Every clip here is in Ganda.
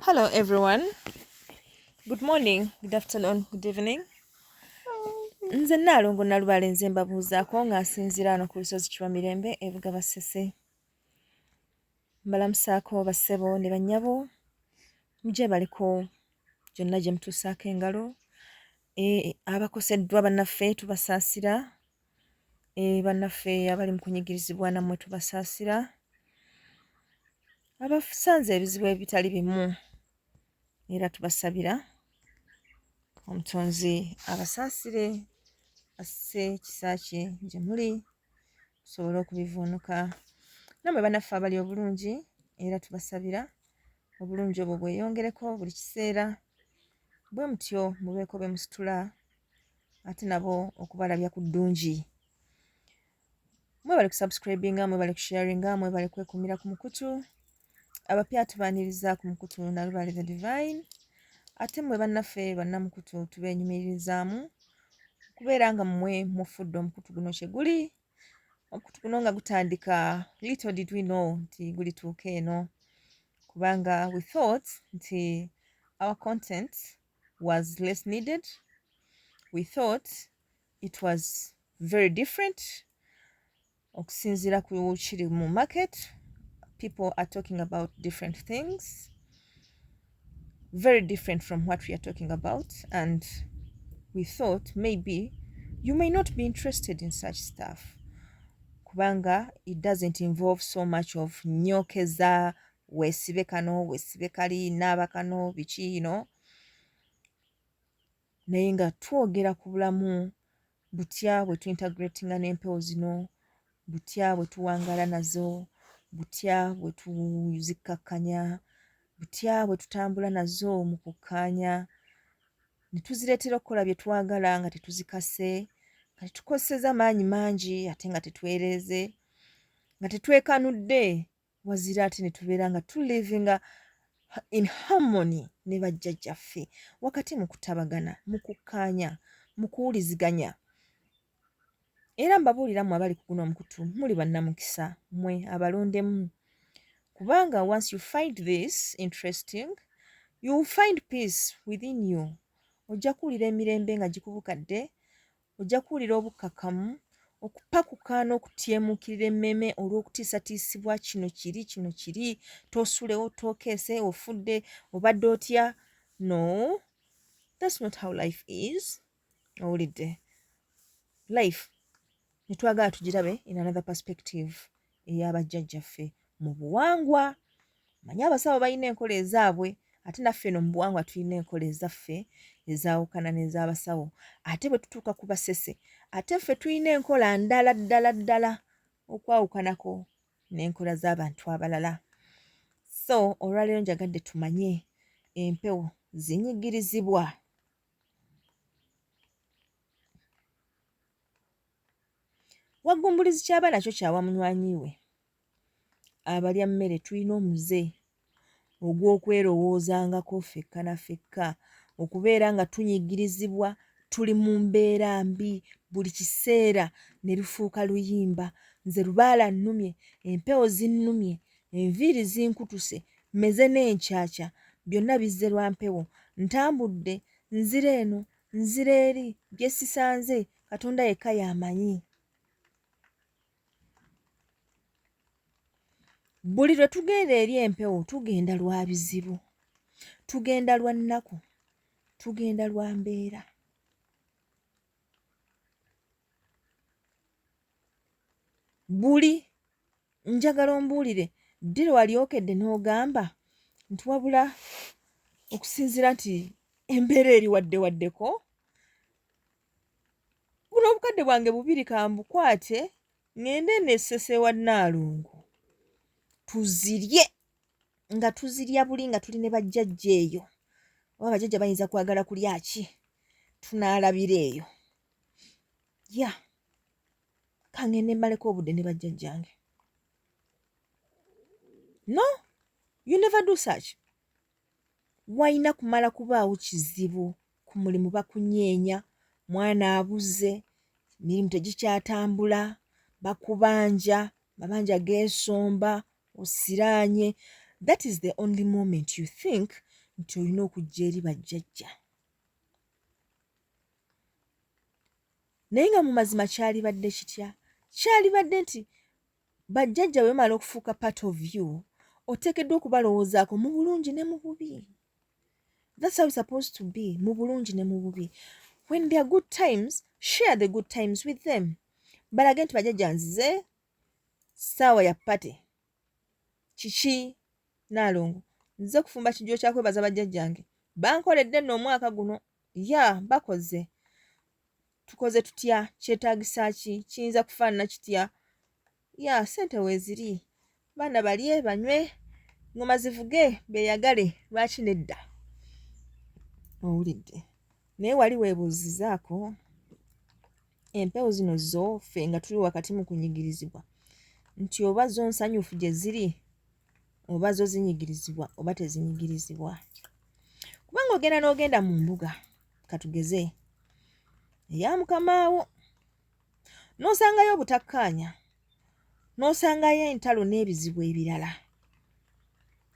Hello everyone. Good morning, good afternoon, good evening. Nze Nnaalongo Nnalubaale nze mbabuuzaako nga nsinziira wano ku lusozi Kiwamirembe e Bugaba Ssese. Mbalamusaako bassebo ne bannyabo mugyebaleko gyonna gye mutuusaako engalo. E, abakoseddwa bannaffe tubasaasira. E, bannaffe abali mu kunyigirizibwa nammwe tubasaasira. Abasanze ebizibu ebitali bimu era tubasabira omutonzi abasaasire asse ekisa kye gye muli tusobole okubivuunuka. Nammwe bannaffe abali obulungi era tubasabira obulungi obwo bweyongereko buli kiseera bwe mutyo mubeeko be musitula ate nabo okubalabya ku ddungi. Mwebale kusubscribinga, mwebale kusharinga, mwebale kwekumira ku mukutu. Abapya tubaniriza ku mukutu Nalubale the Divine. Ate mmwe bannaffe bannamukutu tubenyumiririzaamu okubeera nga mmwe mufudde omukutu guno kye guli. Omukutu guno nga gutandika, little did we know nti gulituuka eno, kubanga we thought nti our content was less needed. We thought it was very different okusinziira ku kiri mu market. People are talking about different things, very different from what we are talking about, and we thought maybe you may not be interested in such stuff kubanga it doesn't involve so much of nyokeza, weesibe kano, weesibe kali, naaba kano, biki, you know. Naye nga twogera ku bulamu butya bwe tuintegratinga n'empewo zino, butya bwe tuwangaala nazo, butya bwe tuzikkakkanya, butya bwe tutambula nazo mu kukkaanya ne tuzireetera okukola bye twagala nga tetuzikase, nga tetukoseza maanyi mangi ate nga tetwereeze, nga tetwekanudde wazira, ate ne tubeera nga tulivinga in harmony ne bajjajjaffe wakati mu kutabagana, mu kukkaanya, mu kuwuliziganya. Era mbabuulira mmwe abali ku guno omukutu, muli bannamukisa mmwe abalondemu, kubanga once you find this interesting, you will find peace within you. Ojja kuwulira emirembe nga gikubukadde, ojja kuwulira obukkakkamu, okupakuka n'okutyemuukirira emmeeme olw'okutiisatiisibwa kino kiri, kino kiri, toosulewo, tookeese, ofudde, obadde otya. No, that's not how life is. Owulidde? Life ne twagala tugirabe in another perspective ey'abajjajjaffe mu buwangwa. Manye abasawo balina enkola ezaabwe, ate naffe eno mu buwangwa tulina enkola ezaffe ezaawukana n'ez'abasawo. Ate bwe tutuuka ku Basese, ate ffe tulina enkola ndala ddala ddala okwawukanako n'enkola z'abantu abalala. So olwaleero njagadde tumanye empewo zinyigirizibwa. Waggumbulizi ky'aba nakyo kyawa munywanyi we. Abalya mmere tulina omuze ogw'okwerowoozangako ffekka na ffekka, okubeera nga tunyigirizibwa, tuli mu mbeera mbi buli kiseera ne lufuuka luyimba. Nze lubaale annumye, empewo zinnumye, enviiri zinkutuse, mmeze n'enkyakya, byonna bizze lwa mpewo. Ntambudde, nzira eno, nzira eri, bye sisanze Katonda yekka y'amanyi. Buli lwe tugenda eri empewo tugenda lwa bizibu, tugenda lwa nnaku, tugenda lwa mbeera. Buli njagala ombuulire ddi lwe walyokedde n'ogamba nti wabula okusinziira nti embeera eri wadde waddeko buno obukadde bwange bubiri kambukwate ŋŋende eno e Ssese ewa Nnaalongo tuzirye nga tuzirya buli nga tuli ne bajjajja eyo, oba bajjajja bayinza kwagala kulya ki, tunaalabira eyo. Ya kangende mmaleko obudde ne bajjajjange. No, you never do such. Walina kumala kubaawo kizibu ku mulimu, bakunyeenya, mwana abuze, emirimu tegikyatambula, bakubanja, mabanja geesomba, osiraanye. That is the only moment you think nti olina okujja eri bajjajja. Naye nga mu mazima kyalibadde kitya? Kyalibadde nti bajjajja bwe bamala okufuuka part of you, oteekeddwa okubalowoozaako mu bulungi ne mu bubi. That's how it's supposed to be, mu bulungi ne mu bubi. When there are good times, share the good times with them. Balage nti bajjajja nzize ssaawa ya pate. Kiki Nnaalongo? Nzize kufumba kijjulo kya kwebaza bajjajjange. Bankoledde nno omwaka guno. Ya, bakoze. Tukoze tutya? Kyetaagisa ki? Kiyinza kufaanana kitya? Ya, ssente weeziri. Baana balye, banywe, ngoma zivuge, beeyagale. Lwaki nedda? Owulidde? Naye wali weebuuzizaako empewo zino zo ffe nga tuli wakati mu kunyigirizibwa nti oba zo nsanyufu gye ziri oba zo zinyigirizibwa oba tezinyigirizibwa? Kubanga ogenda n'ogenda mu mbuga, katugeze eya mukamaawo, n'osangayo obutakkaanya, n'osangayo entalo n'ebizibu ebirala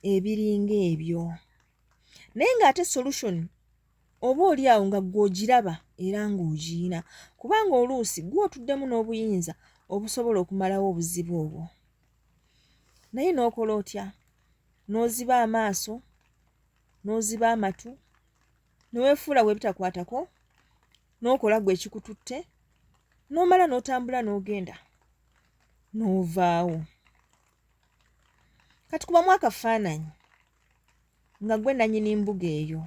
ebiringa ebyo, naye ng'ate solution oba oli awo nga ggwe ogiraba era ng'ogiyina, kubanga oluusi ggwe otuddemu n'obuyinza obusobola okumalawo obuzibu obwo, naye n'okola otya? N'oziba amaaso, n'oziba amatu, ne weefuula bwe bitakwatako, n'okola ggwe ekikututte, n'omala n'otambula n'ogenda n'ovaawo. Kati kubamu akafaananyi nga ggwe nannyini mbuga eyo,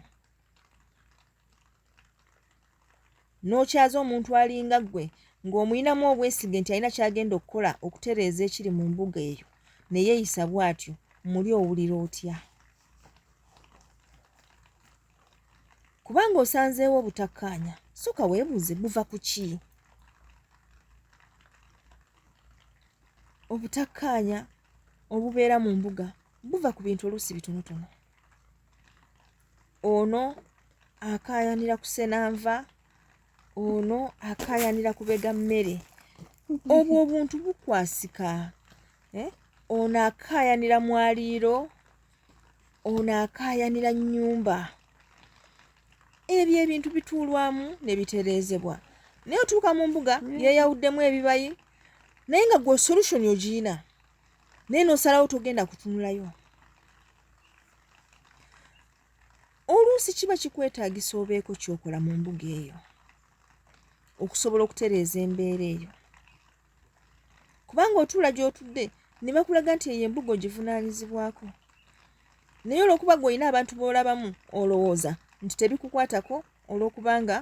n'okyaza omuntu alinga ggwe ng'omuyinamu obwesige nti alina ky'agenda okukola okutereeza ekiri mu mbuga eyo, ne yeeyisa bw'atyo, muli owulira otya? Kubanga osanzeewo obutakkaanya, sooka weebuuze buva ku ki? Obutakkaanya obubeera mu mbuga buva ku bintu oluusi bitonotono. Ono akaayanira kusena nva, ono akaayanira kubega mmere, obwo obuntu bukwasika. Eh? Ono akaayanira mwaliiro, ono akaayanira nnyumba. Ebyo ebintu bituulwamu ne bitereezebwa, naye otuuka mu mbuga yeeyawuddemu ebibayi, naye nga gwe solution ogiyina, naye n'osalawo togenda kutunulayo. Oluusi kiba kikwetaagisa obeeko ky'okola mu mbuga eyo okusobola okutereeza embeera eyo, kubanga otuula gy'otudde ne bakulaga nti eyo embuga ogivunaanyizibwako, naye olw'okuba gwe olina abantu b'olabamu olowooza nti tebikukwatako olw'okubanga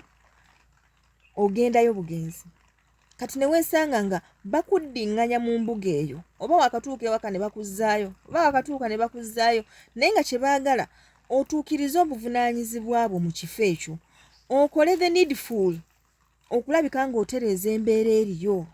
ogendayo bugenzi. Kati ne weesanga nga bakuddinganya mu mbuga eyo, oba wakatuuka ewaka ne bakuzzaayo, oba wakatuuka ne bakuzzaayo, naye nga kye baagala otuukirize obuvunaanyizibwa bwo mu kifo ekyo, okole the needful okulabika ng'otereeza embeera eriyo.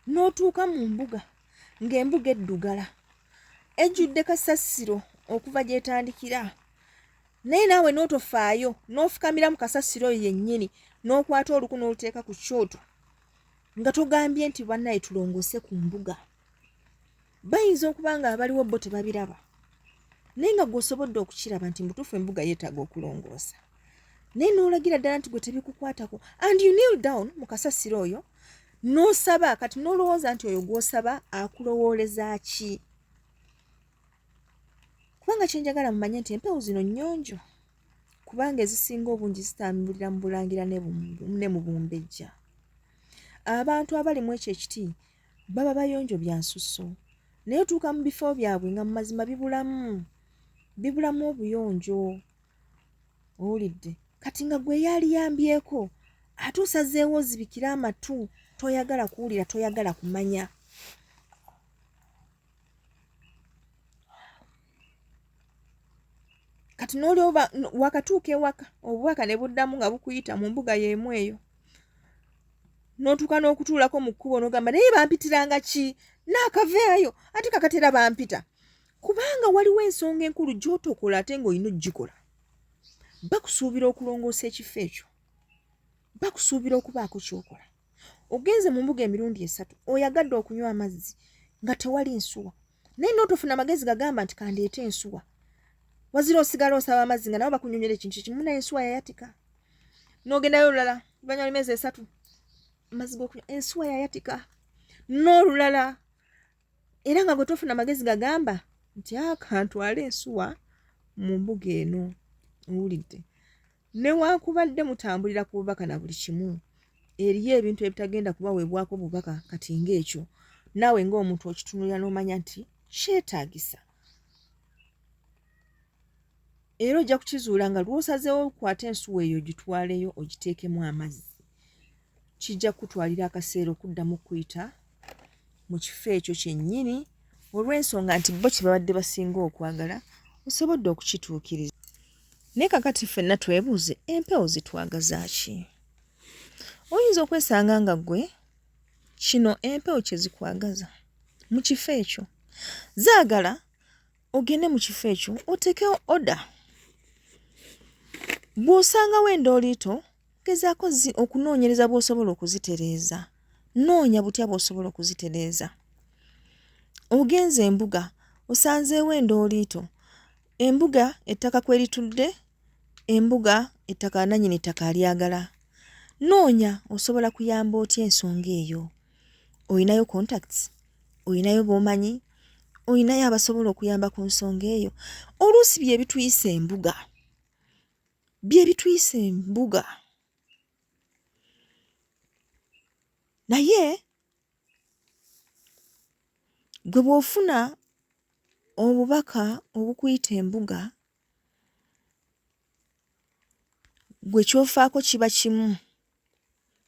N'otuuka mu mbuga ng'embuga eddugala, ejjudde kasasiro okuva gy'etandikira, naye naawe n'otofaayo n'ofukamira mu kasasiro oyo yennyini, n'okwata oluku n'oluteeka ku kyoto nga togambye nti bannaye tulongoose ku mbuga. Bayinza okuba nga abaliwo bo tebabiraba, naye nga gwe osobodde okukiraba nti mutuufu embuga yeetaaga okulongoosa, naye n'olagira ddala nti gwe tebikukwatako, and you kneel down mu kasasiro oyo n'osaba. Kati n'olowooza nti oyo gw'osaba akulowooleza ki? Kubanga kye njagala mumanye nti empewo zino nnyonjo, kubanga ezisinga obungi zitambulira mu Bulangira ne mu Bumbejja. Abantu abali mu ekyo ekiti baba bayonjo bya nsusso, naye otuuka mu bifo byabwe nga mu mazima bibulamu, bibulamu obuyonjo. Owulidde? Kati nga gwe yaaliyambyeko, ate osazeewo ozibikire amatu, toyagala kuwulira, toyagala kumanya. Kati n'oli oba wakatuuka ewaka, obubaka ne buddamu nga bukuyita mu mbuga y'emu eyo, n'otuuka n'okutuulako mu kkubo n'ogamba, naye bampitiranga ki? Naakavaayo ate kakati era bampita. Kubanga waliwo ensonga enkulu gy'otokola ate ng'olina okugikola. Bakusuubira okulongoosa ekifo ekyo. Bakusuubira okubaako ky'okola. Ogenze mu mbuga emirundi esatu, oyagadde okunywa amazzi nga tewali nsuwa, naye n'otofuna amagezi gagamba nti kandeete ensuwa. Wazira osigala osaba amazzi nga nabo bakunyonyola ekintu kimu, naye ensuwa yayatika. N'ogendayo olulala oluvannyuma lw'emyezi esatu, amazzi g'okunywa ensuwa yayatika. N'olulala era nga gwe tofuna amagezi gagamba nti akantwale ensuwa mu mbuga eno. Owulidde? Newankubadde mutambulira ku bubaka na buli kimu, eriyo ebintu ebitagenda kubaweebwako bubaka. Kati ng'ekyo naawe ng'omuntu okitunulira n'omanya nti kyetaagisa, era ojja kukizuula nga lw'osazeewo okwata ensuwa eyo ogitwaleyo ogiteekemu amazzi, kijja kukutwalira akaseera okuddamu okuyita mu kifo ekyo kyennyini, olw'ensonga nti bo kye babadde basinga okwagala osobodde okukituukiriza. Naye kakati ffenna twebuuze, empewo zitwagaza ki? Oyinza okwesanga nga ggwe kino empewo kye zikwagaza mu kifo ekyo. Zaagala ogende mu kifo ekyo oteekewo oda. Bw'osangawo endooliito, gezaako okunoonyereza bw'osobola okuzitereeza. Noonya butya bw'osobola okuzitereeza. Ogenze embuga, osanzeewo endooliito. Embuga ettaka kwe litudde, embuga ettaka nannyini ttaka alyagala. Noonya osobola kuyamba otya ensonga eyo. Olinayo contacts? Olinayo b'omanyi? Olinayo abasobola okuyamba ku nsonga eyo? Oluusi bye bituyisa embuga, bye bituyisa embuga. Naye gwe bw'ofuna obubaka obukuyita embuga, gwe ky'ofaako kiba kimu,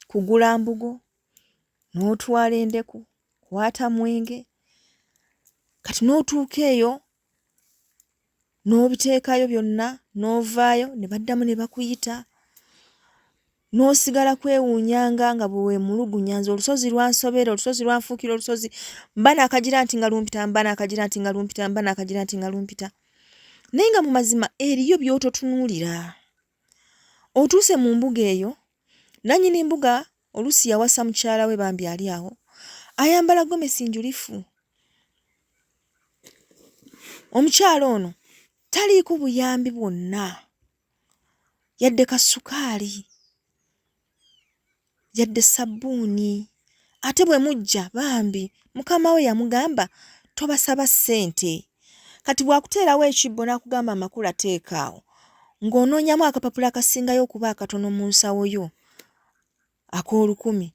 kugula mbugo n'otwala endeku, kwata mwenge, kati n'otuuka eyo n'obiteekayo byonna n'ovaayo ne baddamu ne bakuyita n'osigala kwewuunyanga nga bwe weemulugunya, nze olusozi lwansobera, olusozi lwanfuukira olusozi, mba naakagira nti nga lumpita, mba naakagira nti nga lumpita, mba naakagira nti nga lumpita. Naye nga mu mazima eriyo by'ototunuulira. Otuuse mu mbuga eyo, nannyini mbuga oluusi yawasa mukyala we bambi ali awo, ayambala gomesi njulifu. Omukyala ono taliiko buyambi bwonna yadde kasukaali yadde ssabbuuni ate bwe mujja bambi mukama we yamugamba tobasaba ssente. Kati bw'akuteerawo ekibbo n'akugamba amakula teeka awo ng'onoonyamu akapapula akasingayo okuba akatono mu nsawo yo ak'olukumi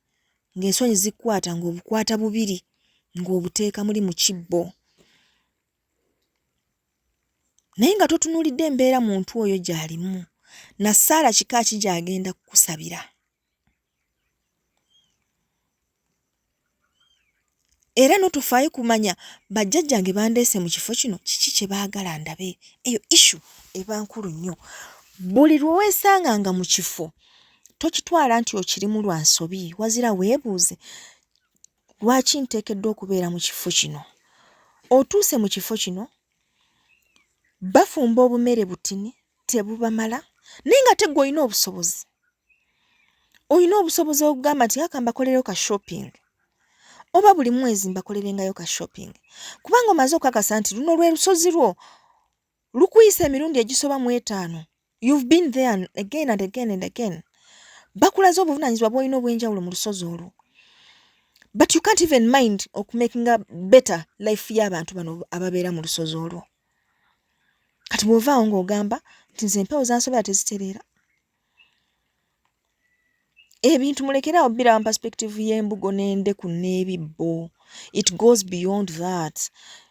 ng'ensonyi zikukwata ng'obukwata bubiri ng'obuteeka muli mu kibbo. Naye nga totunuulidde mbeera muntu oyo gy'alimu na ssaala kika ki gy'agenda kukusabira. Era n'otofaayo kumanya bajjajjange bandeese mu kifo kino kiki kye baagala ndabe. Eyo issue eba nkulu nnyo. Buli lwe weesanganga mu kifo tokitwala nti okirimu lwa nsobi, wazira weebuuze lwaki nteekeddwa okubeera mu kifo kino. Otuuse mu kifo kino bafumba obumere butini tebubamala naye nga ate ggwe olina obusobozi. Olina obusobozi okugamba nti aka mbakolereyo ka shopping oba buli mwezi mbakolerengayo ka shopping, kubanga omaze okukakasa nti luno lwe lusozi lwo lukuyisa emirundi egisoba mu etaano. You've been there again and again and again. Bakulaze obuvunaanyizibwa bw'olina obw'enjawulo mu lusozi olwo, but you can't even mind okumakinga better life y'abantu bano ababeera mu lusozi olwo. Kati bw'ovaawo ng'ogamba nti nze empewo zansobera tezitereera, ebintu mulekere awo biraba mu perspective y'embugo n'endeku n'ebibbo. It goes beyond that.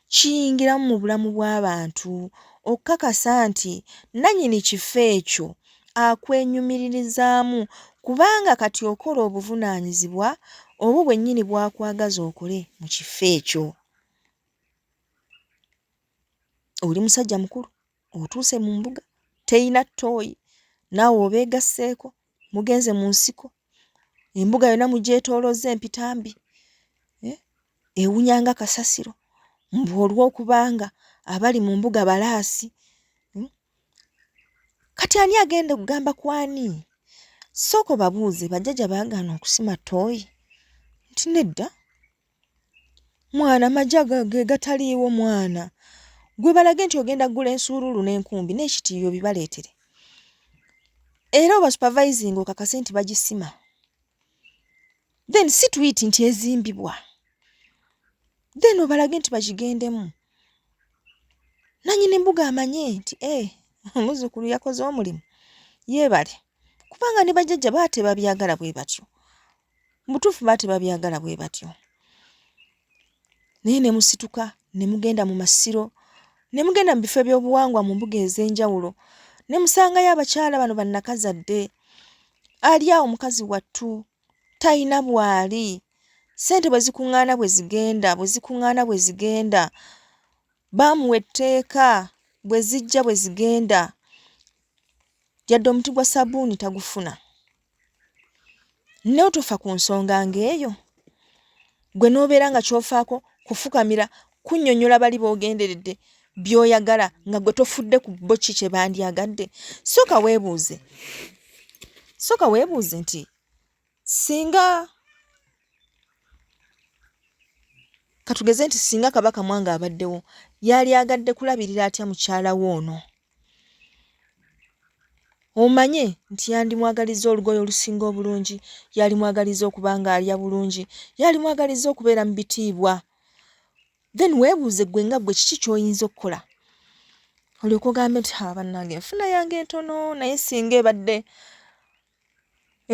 Kiyingiramu mu bulamu bw'abantu okukakasa nti nannyini kifo ekyo akwenyumiririzaamu, kubanga kati okola obuvunaanyizibwa obwo bwennyini bw'akwagaza okole mu kifo ekyo. Oli musajja mukulu, otuuse mu mbuga teyina ttooyi, naawe obeegasseeko, mugenze mu nsiko, embuga yonna mugyetoolozza empitambi, eh, ewunya nga kasasiro, mbu olw'okubanga abali mu mbuga balaasi. Kati ani agenda okugamba ku ani? Sooka obabuuze bajjajja baagaana okusima ttooyi? Nti nedda. Mwana amagi ge gataliiwo mwana. Gwe balage nti ogenda kugula ensuuluulu n'enkumbi n'ekitiiyo obibaleetere. Era oba supervising okakase nti bagisima. Then si tweet nti ezimbibwa. Then obalage nti bagigendemu. Nanyini mbuga amanye nti eh omuzzukulu yakoze omulimu yeebale kubanga ne bajjajja baba tebabyagala bwe batyo. Mu butuufu baba tebabyagala bwe batyo. Naye ne musituka ne mugenda mu masiro ne mugenda mu bifo eby'obuwangwa mu mbuga ez'enjawulo ne musangayo abakyala bano bannakazadde ali awo mukazi wattu talina bw'ali ssente bwe zikuŋŋaana bwe zigenda bwe zikuŋŋaana bwe zigenda baamuwa etteeka bwe zijja bwe zigenda yadde omuti gwa sabuuni tagufuna naye otofa ku nsonga ng'eyo gwe n'obeera nga ky'ofaako kufukamira kunnyonnyola bali b'ogenderedde by'oyagala nga gwe tofudde ku bo ki kye bandyagadde sooka weebuuze sooka weebuuze nti singa katugeze nti singa kabaka mwanga abaddewo yalyagadde kulabirira atya mukyala we ono Omanye nti yandimwagalizza olugoye olusinga obulungi, yalimwagalizza okuba ng'alya bulungi, yalimwagalizza okubeera mu bitiibwa. Then weebuuze ggwe nga ggwe kiki ky'oyinza okukola olyoke ogambe nti ha bannange enfuna yange ntono naye singa ebadde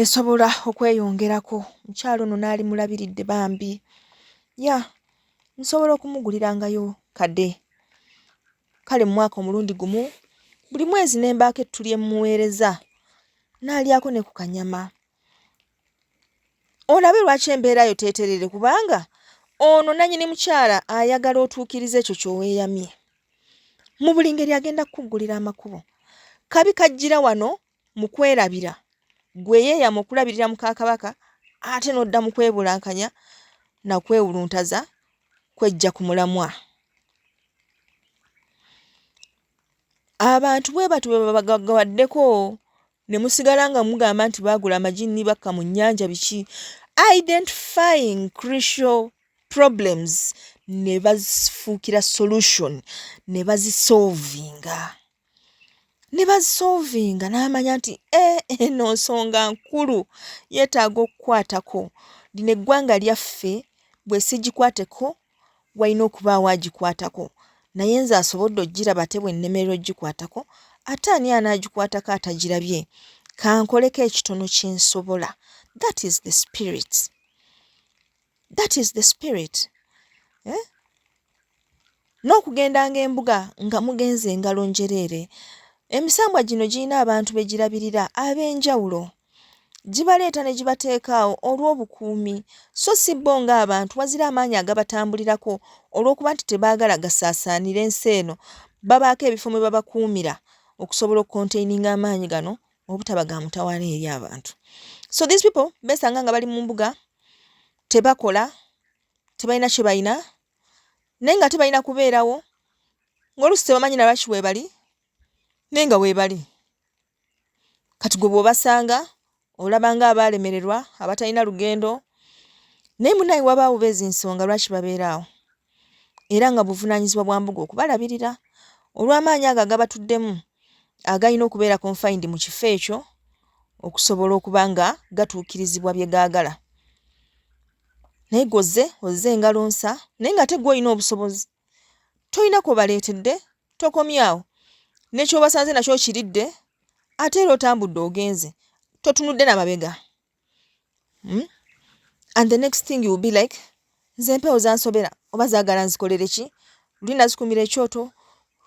esobola okweyongerako mukyala ono n'alimulabiridde bambi ya nsobola okumugulirangayo kade kale mu mwaka omulundi gumu buli mwezi ne mbaako ettu lye mmuweereza n'alyako ne ku kanyama olabe lwaki embeera yo teeterere kubanga ono nanyini mukyala ayagala otuukirize ekyo ky'oweeyamye mu buli ngeri agenda kukuggulira amakubo kabi kajjira wano mu kwerabira gwe yeeyama okulabirira muka kabaka ate n'odda mu kwebulankanya na kwewuluntaza kwejja ku mulamwa. Abantu bwe batyo bwe babagaggawaddeko ne musigala nga mugamba nti baagula amajinni bakka mu nnyanja biki identifying crucial problems ne bazifuukira solution ne bazisolvinga. Ne bazisolvinga n'amanya nti eh, eno nsonga nkulu yeetaaga okukwatako lino eggwanga lyaffe bwe sigikwateko walina okubaawo agikwatako naye nze asobodde okugiraba ate bwe nnemererwa okugikwatako ate ani anaagikwatako atagirabye kankoleko ekitono kye nsobola that is the spirit that is the spirit eh? N'okugendanga embuga nga mugenze ngalo njereere. Emisambwa gino girina abantu be girabirira ab'enjawulo. Gibaleeta ne gibateeka awo olw'obukuumi so si bo ng'abantu wazira amaanyi agabatambulirako olw'okuba nti tebaagala gasaasaanire nsi eno babaako ebifo mwe babakuumira okusobola okukonteininga amaanyi gano obutaba ga mutawaana eri abantu. So these people beesanga nga bali mu mbuga tebakola, tebalina kye balina naye nga tebalina kubeerawo ng'oluusi tebamanyi na lwaki weebali naye nga weebali kati gwe bw'obasanga olaba nga abaalemererwa abatalina lugendo naye munaye wabaawo beezi nsonga lwaki babeera awo era nga buvunaanyizibwa bwa mbuga okubalabirira olw'amaanyi ago agabatuddemu agalina okubeera confined mu kifo ekyo okusobola okuba nga gatuukirizibwa bye gaagala. Naye gwe ozze ozze engalo nsa naye ng'ate gwe olina obusobozi tolina kw'obaleetedde tokomye awo ne ky'obasanze nakyo okiridde ate era otambudde ogenze totunudde na mabega hmm? And the next thing you will be like nze empewo zansobera oba zaagala nzikolere ki luli nazikumira ekyoto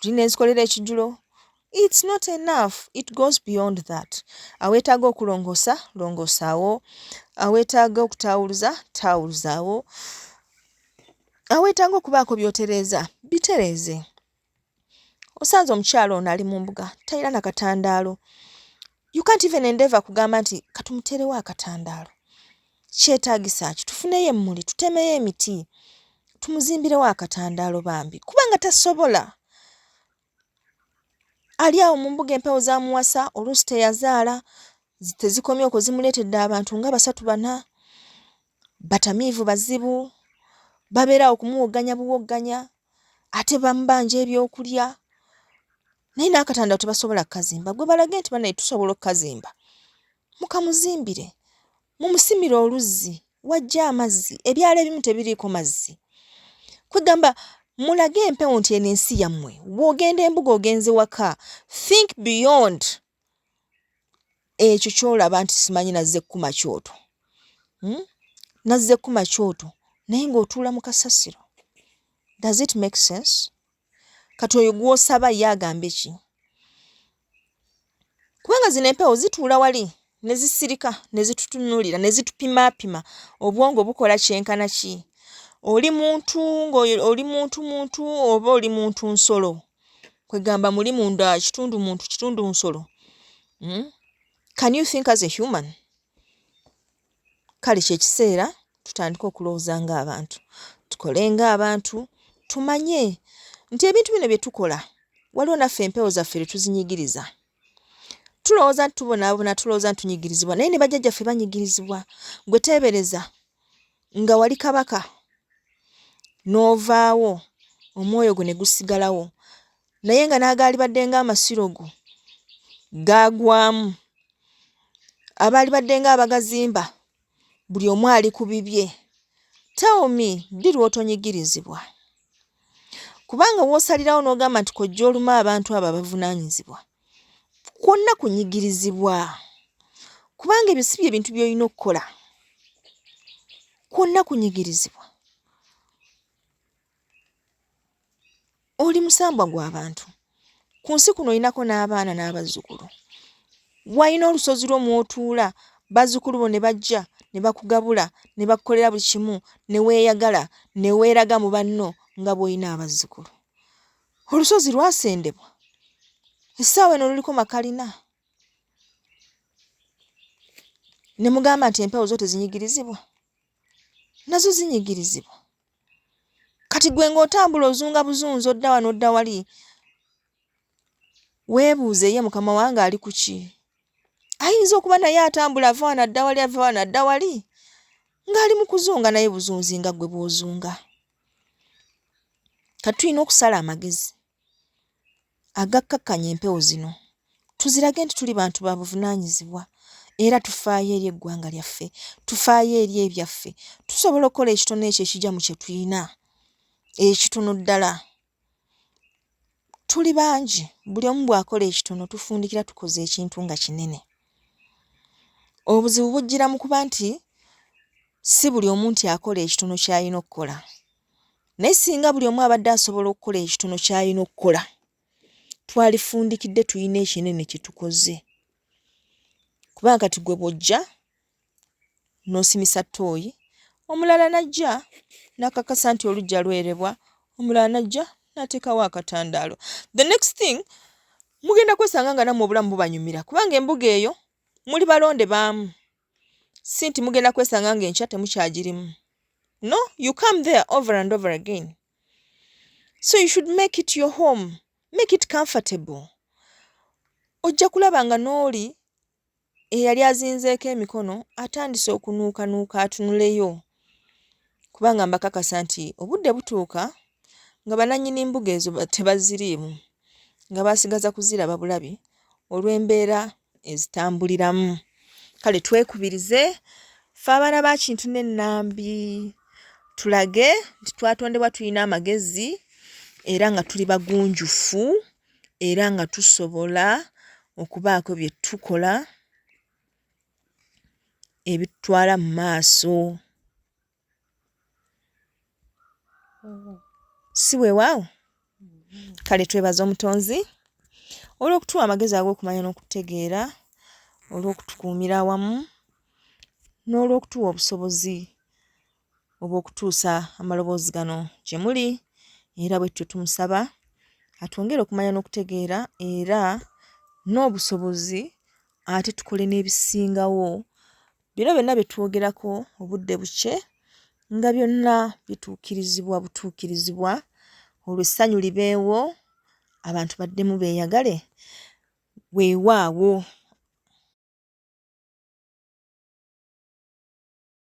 luli nenzikolera ekijjulo It's not enough, it goes beyond that. Aweetaaga okulongoosa, longoosaawo. Aweetaaga okutaawuluza, taawuluzaawo. Aweetaaga okubaako by'otereeza, bitereeze. Osanze omukyala ono ali mu mbuga, talina na katandaalo. You can't even endeavor kugamba nti katumuteerewo akatandaalo. Kyetaagisa ki? Tufuneyo emmuli, tutemeyo emiti, tumuzimbirewo akatandaalo bambi, kubanga tasobola. Ali awo mu mbuga empewo zamuwasa oluusi teyazaala Tezikomye okwo, zimuleetedde abantu nga basatu bana, batamiivu bazibu, babeera awo kumuwogganya buwogganya, ate bamubanja ebyokulya, naye n'akatanda tebasobola kukazimba. Gwe balage nti banaye tusobola okukazimba, mukamuzimbire, mumusimire oluzzi wajja amazzi. Ebyalo ebimu tebiriiko mazzi. Kwegamba mulage empewo nti eno ensi yammwe. Bw'ogenda embuga ogenze waka, think beyond ekyo ky'olaba nti simanyi nazze kkuma kyoto, Nazze kkuma kyoto naye ng'otuula mu kasasiro. Does it make sense? Kati oyo gw'osaba ye agambe ki? Kubanga zino empewo zituula wali ne zisirika ne zitutunuulira ne zitupimaapima obwongo bukola kyenkana ki. Oli muntu ng'oyo oli muntu muntu oba oli muntu nsolo? Kwegamba muli munda kitundu muntu kitundu nsolo. Can you think as a human? Kale kye kiseera tutandike okulowooza ng'abantu, tukole ng'abantu, tumanye nti ebintu bino bye tukola waliwo naffe empewo zaffe lwe tuzinyigiriza. Tulowooza nti tubonaabona, tulowooza nti tunyigirizibwa, naye ne bajjajjaffe banyigirizibwa. Gwe teebereza nga wali kabaka n'ovaawo omwoyo gwo ne gusigalawo naye nga n'agaalibadde ng'amasiro go gaagwamu, abaalibadde ng'abagazimba buli omu ali ku bibye. Tell me, ddi lw'otonyigirizibwa? Kubanga w'osalirawo n'ogamba nti kojja oluma abantu abo abavunaanyizibwa, kwonna kunyigirizibwa. Kubanga ebyo si bye bintu by'olina okukola. Kwonna kunyigirizibwa. Oli musambwa gwa bantu. Ku nsi kuno olinako n'abaana n'abazzukulu. Walina olusozi lwo mw'otuula, bazzukulu bo ne bajja ne bakugabula ne bakukolera buli kimu ne weeyagala ne weeraga mu banno nga bw'olina abazzukulu. Olusozi lwasendebwa, essaawa eno luliko makalina. Ne mugamba nti empewo zo tezinyigirizibwa? Nazo zinyigirizibwa. Kati gwe ng'otambula ozunga buzunzi odda wano odda wali, weebuuze ye mukama wange ali ku ki? Ayinza okuba naye atambula ava wano adda wali ava wano adda wali ng'ali mu kuzunga naye buzunzi nga ggwe bw'ozunga. Kati tulina okusala amagezi agakkakkanya empewo zino tuzirage nti tuli bantu ba buvunaanyizibwa era tufaayo eri eggwanga lyaffe, tufaayo eri ebyaffe. Tusobola okukola ekitono ekyo ekigya mu kye tulina, ekitono ddala. Tuli bangi, buli omu bw'akola ekitono tufundikira tukoze ekintu nga kinene. Obuzibu bujjira mu kuba nti si buli omu nti akola ekitono ky'alina okukola. Naye singa buli omu abadde asobola okukola ekitono ky'alina okukola, twalifundikidde tulina ekinene kye tukoze. Kubanga kati gwe bw'ojja n'osimisa ttooyi, omulala n'ajja n'akakasa nti oluggya lwerebwa, omulala n'ajja n'ateekawo akatandaalo. The next thing mugenda kwesanga nga nammwe obulamu bubanyumira kubanga embuga eyo muli balonde baamu. Si nti mugenda kwesanga ng'enkya temukyagirimu. No, you come there over and over again. So you should make it your home, make it comfortable. Ojja kulaba nga n'oli eyali azinzeeko emikono atandise okunuukanuuka atunuleyo kubanga mbakakasa nti obudde butuuka nga banannyini mbuga ezo tebaziriimu nga basigaza kuziraba bulabi olw'embeera ezitambuliramu. Kale twekubirize ffe abaana ba Kintu ne Nnambi tulage nti twatondebwa tulina amagezi era nga tuli bagunjufu era nga tusobola okubaako bye tukola ebitutwala mu maaso. Si weewaawo? Kale twebaza Omutonzi olw'okutuwa amagezi ag'okumanya n'okutegeera, olw'okutukuumira awamu, n'olw'okutuwa obusobozi obw'okutuusa amaloboozi gano gye muli era bwe tutyo tumusaba atwongere okumanya n'okutegeera era n'obusobozi ate tukole n'ebisingawo. Bino byonna bye twogerako obudde bukye nga byonna bituukirizibwa butuukirizibwa olwo essanyu libeewo abantu baddemu beeyagale weewaawo.